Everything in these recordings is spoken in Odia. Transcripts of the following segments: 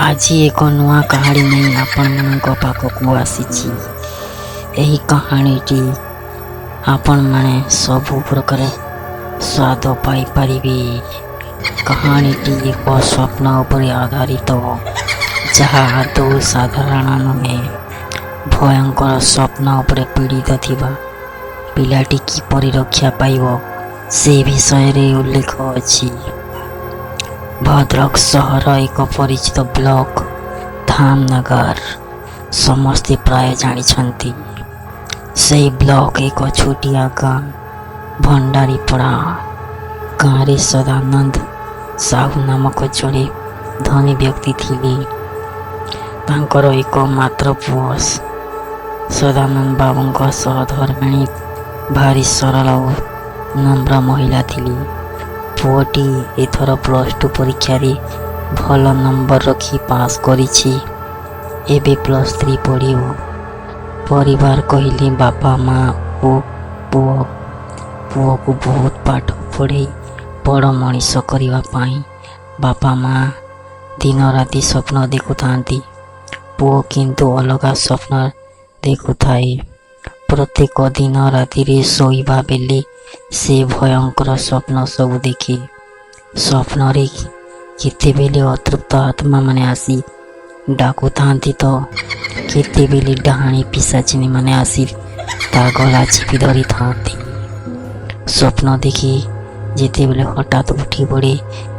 ଆଜି ଏକ ନୂଆ କାହାଣୀ ନେଇ ଆପଣମାନଙ୍କ ପାଖକୁ ଆସିଛି। ଏହି କାହାଣୀଟି ଆପଣମାନେ ସବୁ ପ୍ରକାର ସ୍ୱାଦ ପାଇପାରିବେ। କାହାଣୀଟି ଏକ ସ୍ୱପ୍ନ ଉପରେ ଆଧାରିତ, ଯାହା ଆଦୌ ସାଧାରଣ ନୁହେଁ। ଭୟଙ୍କର ସ୍ୱପ୍ନ ଉପରେ ପୀଡ଼ିତ ଥିବା ପିଲାଟି କିପରି ରକ୍ଷା ପାଇବ, ସେ ବିଷୟରେ ଉଲ୍ଲେଖ ଅଛି। ଭଦ୍ରକ ସହର ଏକ ପରିଚିତ ବ୍ଲକ ଧାମନଗର, ସମସ୍ତେ ପ୍ରାୟ ଜାଣିଛନ୍ତି। ସେଇ ବ୍ଲକ ଏକ ଛୋଟିଆ ଗାଁ ଭଣ୍ଡାରୀପଡ଼ା। ଗାଁରେ ସଦାନନ୍ଦ ସାହୁ ନାମକ ଜଣେ ଧନୀ ବ୍ୟକ୍ତି ଥିଲେ। ତାଙ୍କର ଏକ ମାତ୍ର ପୁଅ। ସଦାନନ୍ଦ ବାବୁଙ୍କ ସହଧର୍ମିଣୀ ଭାରି ସରଳ ଓ ନମ୍ର ମହିଳା ଥିଲେ। ପୁଅଟି ଏଥର +2 ପରୀକ୍ଷାରେ ଭଲ ନମ୍ବର ରଖି ପାସ୍ କରିଛି। ଏବେ +3 ପଢ଼ିବ। ପରିବାର କହିଲେ ବାପା, ମା ଓ ପୁଅ। ପୁଅକୁ ବହୁତ ପାଠ ପଢ଼େଇ ବଡ଼ ମଣିଷ କରିବା ପାଇଁ ବାପା ମା ଦିନରାତି ସ୍ୱପ୍ନ ଦେଖୁଥାନ୍ତି। ପୁଅ କିନ୍ତୁ ଅଲଗା ସ୍ୱପ୍ନ ଦେଖୁଥାଏ। ପ୍ରତ୍ୟେକ ଦିନ ରାତିରେ ଶୋଇବା ବେଳେ ସେ ଭୟଙ୍କର ସ୍ୱପ୍ନ ସବୁ ଦେଖେ। ସ୍ୱପ୍ନରେ କେତେବେଳେ ଅତୃପ୍ତ ଆତ୍ମାମାନେ ଆସି ଡାକୁଥାନ୍ତି ତ କେତେବେଳେ ଡାହାଣୀ ପିଶାଚିନୀମାନେ ଆସି ତା ଗଲା ଚିପି ଧରିଥାନ୍ତି। ସ୍ୱପ୍ନ ଦେଖି ଯେତେବେଳେ ହଠାତ୍ ଉଠି ପଡ଼େ,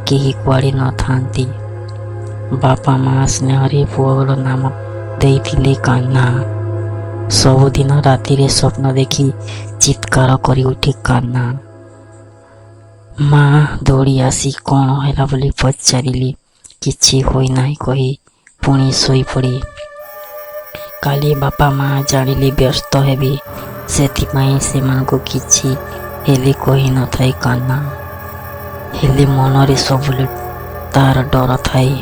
କେହି କୁଆଡ଼େ ନଥାନ୍ତି। ବାପା ମା ସ୍ନେହରେ ପୁଅର ନାମ ଦେଇଥିଲେ କାହ୍ନା। ସବୁଦିନ ରାତିରେ ସ୍ୱପ୍ନ ଦେଖି ଚିତ୍କାର କରି ଉଠେ କାହ୍ନା। ମା ଦୌଡ଼ି ଆସି କ'ଣ ହେଲା ବୋଲି ପଚାରିଲେ କିଛି ହୋଇନାହିଁ କହି ପୁଣି ଶୋଇପଡ଼େ। କାଳେ ବାପା ମା ଜାଣିଲେ ବ୍ୟସ୍ତ ହେବେ, ସେଥିପାଇଁ ସେମାନଙ୍କୁ କିଛି ହେଲେ କହିନଥାଏ କାହ୍ନା। ହେଲେ ମନରେ ସବୁବେଳେ ତାର ଡର ଥାଏ।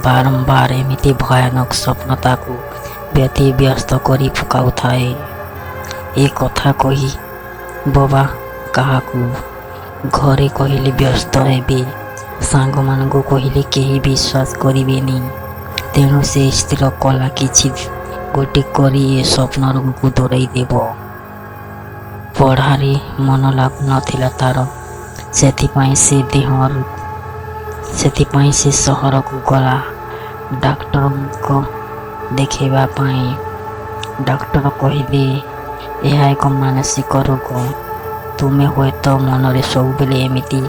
ବାରମ୍ବାର ଏମିତି ଭୟାନକ ସ୍ୱପ୍ନ ତାକୁ ବ୍ୟତିବ୍ୟସ୍ତ କରି ପକାଉଥାଏ। ଏ କଥା କହିବ ବା କାହାକୁ? ଘରେ କହିଲେ ବ୍ୟସ୍ତ ହେବେ, ସାଙ୍ଗମାନଙ୍କୁ କହିଲେ କେହି ବିଶ୍ୱାସ କରିବେନି। ତେଣୁ ସେ ସ୍ଥିର କଲା, କିଛି ଗୋଟେ କରି ଏ ସ୍ୱପ୍ନ ରୋଗକୁ ଦୂରେଇ ଦେବ। ପଢ଼ାରେ ମନ ଲାଗୁନଥିଲା ତାର। ସେଥିପାଇଁ ସେ ସହରକୁ ଗଲା ଡାକ୍ତରଙ୍କ ଦେଖାଇବା ପାଇଁ। ଡାକ୍ତର କହିଲେ, ଏହା ଏକ ମାନସିକ ରୋଗ। ତୁମେ ହୁଏତ ମନରେ ସବୁବେଳେ ଏମିତି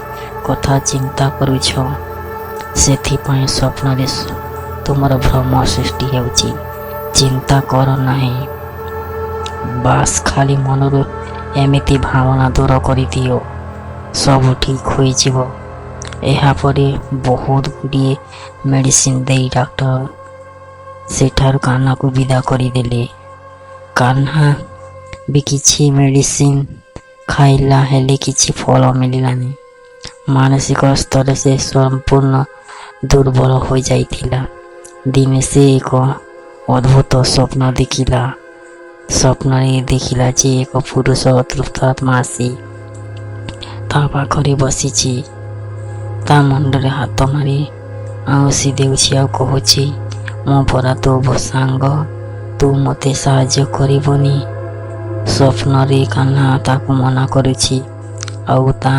କଥା ଚିନ୍ତା କରୁଛ, ସେଥିପାଇଁ ସ୍ୱପ୍ନରେ ତୁମର ଭ୍ରମ ସୃଷ୍ଟି ହେଉଛି। ଚିନ୍ତା କର ନାହିଁ, ବାସ୍ ଖାଲି ମନରୁ ଏମିତି ଭାବନା ଦୂର କରିଦିଅ, ସବୁ ଠିକ୍ ହୋଇଯିବ। ଏହାପରେ ବହୁତ ଗୁଡ଼ିଏ ମେଡ଼ିସିନ ଦେଇ ଡାକ୍ତର ସେଠାରୁ କାହ୍ନାକୁ ବିଦା କରିଦେଲେ। କାହ୍ନା ବି କିଛି ମେଡ଼ିସିନ ଖାଇଲା, ହେଲେ କିଛି ଫଳ ମିଳିଲାନି। ମାନସିକ ସ୍ତରରେ ସେ ସମ୍ପୂର୍ଣ୍ଣ ଦୁର୍ବଳ ହୋଇଯାଇଥିଲା। ଦିନେ ସେ ଏକ ଅଦ୍ଭୁତ ସ୍ୱପ୍ନ ଦେଖିଲା। ସ୍ୱପ୍ନରେ ଦେଖିଲା ଯେ ଏକ ପୁରୁଷ ଅତୃପ୍ତ ଆତ୍ମା ଆସି ତା ପାଖରେ ବସିଛି। ତା ମୁଣ୍ଡରେ ହାତ ମାରି ଆଉଁସି ଦେଉଛି ଆଉ କହୁଛି, ମୁଁ ପରା ତୋ ସାଙ୍ଗ, ତୁ ମୋତେ ସାହାଯ୍ୟ କରିବୁନି? ସ୍ୱପ୍ନରେ କାହ୍ନା ତାକୁ ମନା କରୁଛି ଆଉ ତା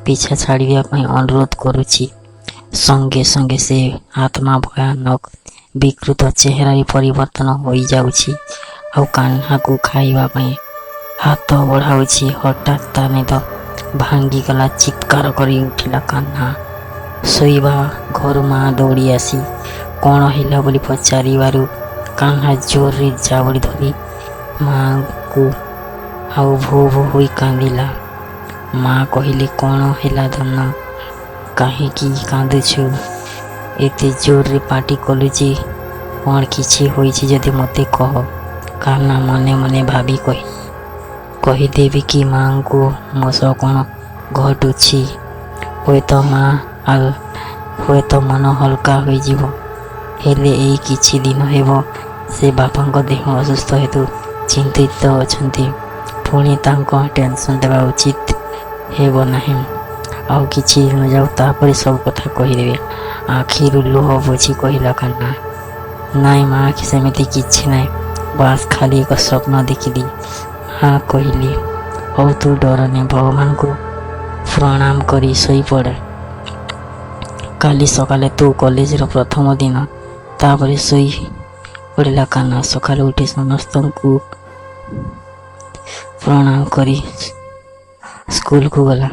ପିଛା ଛାଡ଼ିବା ପାଇଁ ଅନୁରୋଧ କରୁଛି। ସଙ୍ଗେ ସଙ୍ଗେ ସେ ଆତ୍ମା ଭୟାନକ ବିକୃତ ଚେହେରାରେ ପରିବର୍ତ୍ତନ ହୋଇଯାଉଛି ଆଉ କାହ୍ନାକୁ ଖାଇବା ପାଇଁ ହାତ ବଢ଼ାଉଛି। ହଠାତ୍ ତା ନିଦ ଭାଙ୍ଗିଗଲା। ଚିତ୍କାର କରି ଉଠିଲା କାହ୍ନା। ଶୋଇବା ଘରୁ ମା ଦୌଡ଼ି ଆସି କ'ଣ ହେଲା ବୋଲି ପଚାରିବାରୁ କାହ୍ନା ଜୋରରେ ଜାବୁଡ଼ି ଧରି ମାଙ୍କୁ ଆଉ ଭୋ ଭୋ ହୋଇ କାନ୍ଦିଲା। ମା କହିଲେ, କ'ଣ ହେଲା ଧନ, କାହିଁକି କାନ୍ଦୁଛୁ? ଏତେ ଜୋରରେ ପାଟି କଲୁ ଯେ? କ'ଣ କିଛି ହୋଇଛି ଯଦି ମୋତେ କହ। କାହ୍ନା ମନେ ମନେ ଭାବି କହିଦେବି କି ମାଙ୍କୁ ମୋ ସହ କ'ଣ ଘଟୁଛି, ହୁଏତ ମନ ହାଲୁକା ହୋଇଯିବ। ହେଲେ ଏଇ କିଛି ଦିନ ହେବ ସେ ବାପାଙ୍କ ଦେହ ଅସୁସ୍ଥ ହେତୁ ଚିନ୍ତିତ ଅଛନ୍ତି। ପୁଣି ତାଙ୍କ ଟେନସନ୍ ଦେବା ଉଚିତ ହେବ ନାହିଁ। ଆଉ କିଛି ଦିନ ଯାଉ, ତାପରେ ସବୁ କଥା କହିଦେବି। ଆଖିରୁ ଲୁହ ପୋଛି କହିଲା କାହ୍ନା, ନାଇଁ ମା, ସେମିତି କିଛି ନାହିଁ। ବାସ୍ ଖାଲି ଏକ ସ୍ୱପ୍ନ ଦେଖିଲି। ମା କହିଲେ, ହଉ, ତୁ ଡରନି, ଭଗବାନଙ୍କୁ ପ୍ରଣାମ କରି ଶୋଇପଡ଼େ। କାଲି ସକାଳେ ତୁ କଲେଜର ପ୍ରଥମ ଦିନ। ତାପରେ ଶୋଇ ପଡ଼ିଲା କାହ୍ନା। ସକାଳୁ ଉଠି ସମସ୍ତଙ୍କୁ ପ୍ରଣାମ କରି ସ୍କୁଲକୁ ଗଲା।